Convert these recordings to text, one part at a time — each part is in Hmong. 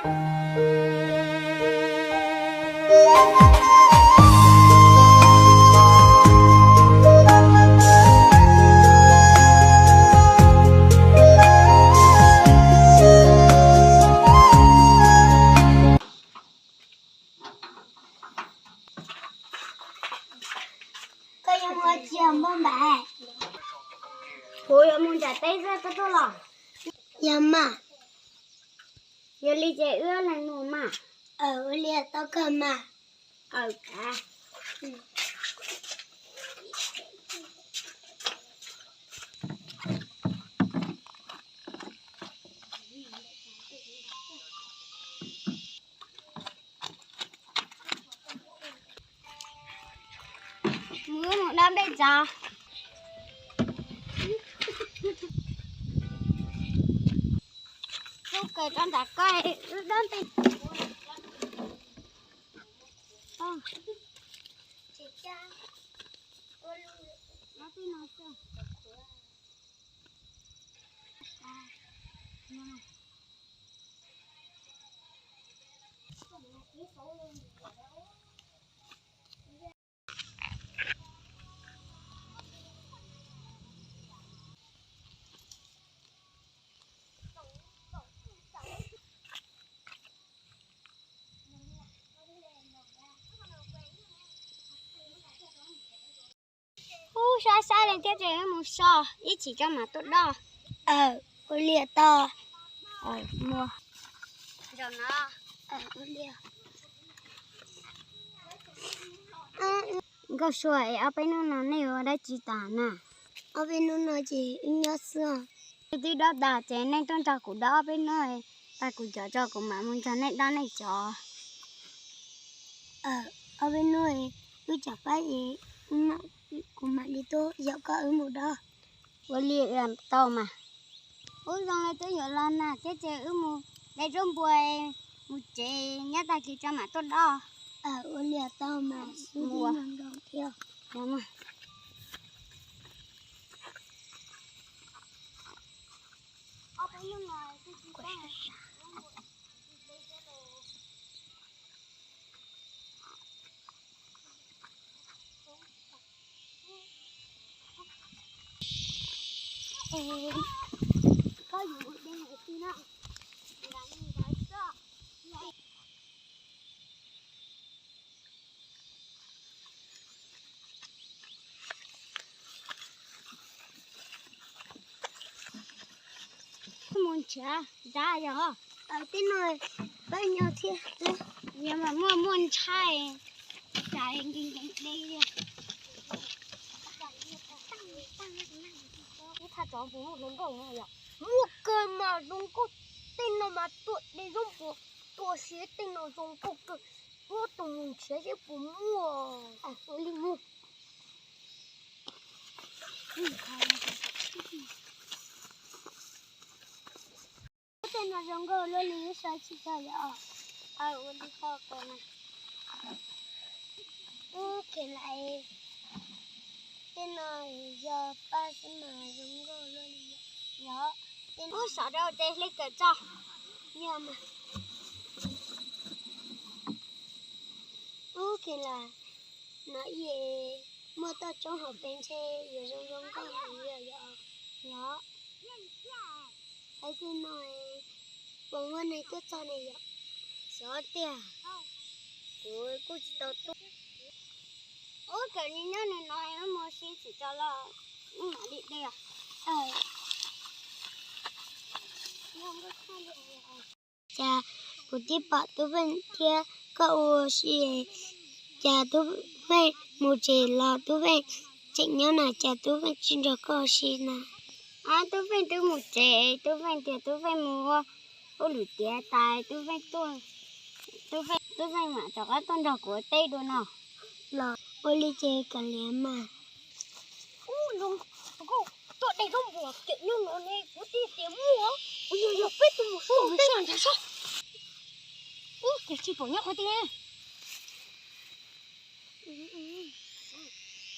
Koj yuav mus tsis yog npauj npaim? Kuv yuav mus nram teb xwb, koj tuaj los? Yog mas. Yog li ces wb leeg mus mas. Ua li tau kawg mas. Aw, kav. Wb mus dob nplej tso. Wb kaw rau nram ko, wb dob nplej. Ub, sab sab li thiab ces wb mus so ib chim rau mam tuaj dob. Ua li tau. Mus. Nkauj Sua, es ob peb hnub no nej ua dab tsi tas na? Ob peb hnub no ces wb nyob xwb. Nej twb dob tas ces nej tuaj nrog kuv dob ob peb hnub, tas kuv cov tso kuv mam mus nrog nej dob nej cov. Ob peb hnub wb cov pab es kuv mam li tuaj yaum koj wb mus dob. Ua li tau mas. Ub, zoo li twb yuav los nag thiab ces wb mus de zaub npua mus tsev, nyob tag kis tso mam tuaj dob. Ua li tau mas, ua thiab. Mus nrhiav nrad yog. Tej no pab nyob thiab. Yog mas muaj muaj ntshai. Cas nkees nkees de li. Ib thaj tsov puas muaj hluas nkauj no yom? Muaj kawg mas zoo nkauj. Tej no mas tuaj de zaub npua, tuaj siv tej no zoo nkauj kawg. Muab tus mus nrhiav seb puas muaj. Ua li mus. Tej no zoo nkauj luaj li wb saib tsis tau yom. Ua li koj qhov na. Ub, kheev lawm. Tej no yog paj xwb mas zoo nkauj luaj li. Yog. Ub, xauv rau ces hle kawm tso. Yog mas. Ub, kheev lawm. No ib muaj toj roob hauv pes ntshe yuav zoo zoo nkauj heev li yom. Yog. Qhov twg no puas muaj neeg tuaj txog ne yom? Xyov tiag, kuv kuj tsis tau tuaj. Ub, kawm li nyob li no wb mus sim tsis tau los wb mam li de. Cas kuv twb pom Tub Feej thiab koj ua si, cas Tub Feej mus tsev los Tub Feej tseem nyob na, cas Tub Feej tsis nrog koj ua si na? Ab, Tub Feej twb mus tsev, Tub Feej tias Tub Feej mus ua hauj lwm tiav tas, Tub Feej tuaj, Tub Feej, Tub Feej mam rov qab tuaj nrog kuv ua teb dua no. Los ua li ces kav liam mas. Ub, zoo nkauj, tuaj de zaub npua kiag nyob no ne, kuv twb tias muaj. Ua yog yog peb tus mus soj ntawd soj. Ub, cas tsis pom nyob qhov twg ne.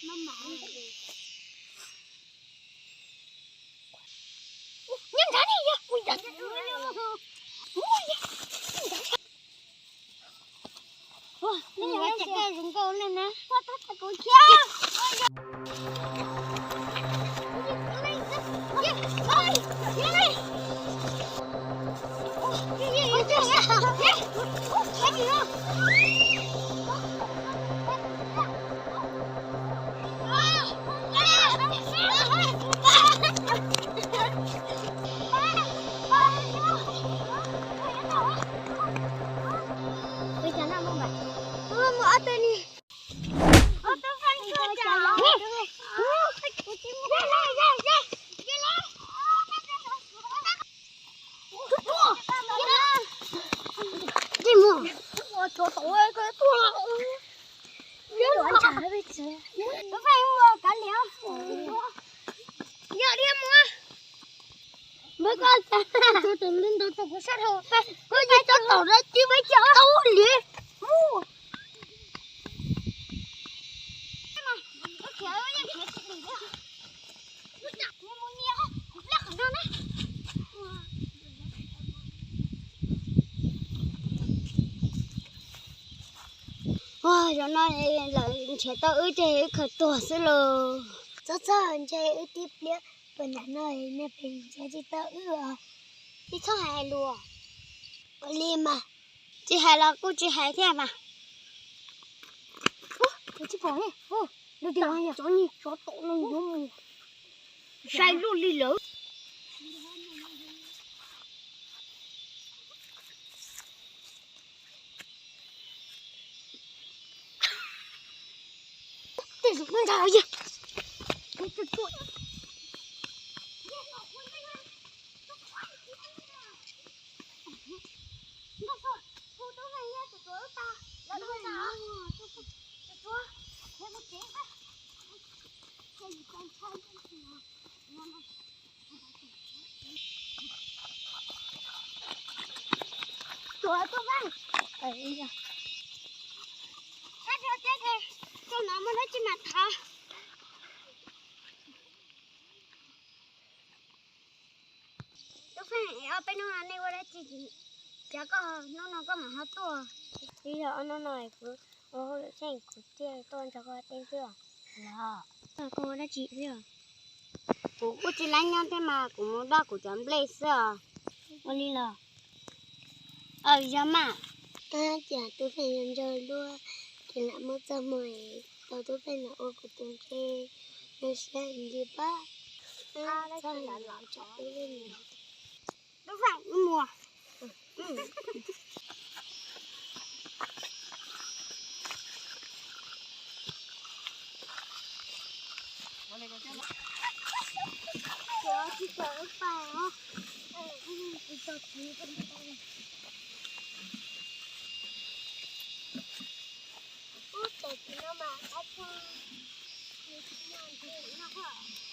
Nyob nrad ne yog. Ua yog, nyob nrad ne yog. Zoo nkauj li na. Kuv khiav. Koj tus li ntawd tus kuv sab dhau, koj yog cov tom no tsis muaj cov tau li. Ua, zaum no lawv nrhiav tau wb ces wb khaws tuag xwb lauj. Txhob txhob ntse wb tib pliag, puas nram no nej pheej nrhiav tsis tau wb os. Tsis txhob hais lus. Ua li mas. Tsis hais los kuj tsis hais thiab mas. Tsis pom li. Cov niag tsov tom no yuav mus sai luaj li lawm. Tej zaum ntag yog. Tuaj, tuaj, tuaj. Ua, no muaj dab tsi mas thov. Tub Feej, ob peb hnub no nej ua dab tsi, cas koj hnub no koj mam ho tuaj? Twb yog ob hnub no kuv ua hauj lwm xwb kuv thiaj tuaj nrog koj ua teb xwb os. Los, koj ua dab tsi xwb os? Kuv kuj tsis laib nyob thiab mas kuv mus dob kuv cov nplej xwb os. Ua li los? Aw, yog mas. Tab cas Tub Feej yuav ntshaw luaj, ces lam muab txoj hmoo es tau Tub Feej los ua kuv tus ntsej zoo siab li pab. Txhob hais los tsam Tub Feej. Tub Feej, wb mus. Ub, tes txiv no mas qab tshaj, tsis tshaj ntshe no hos.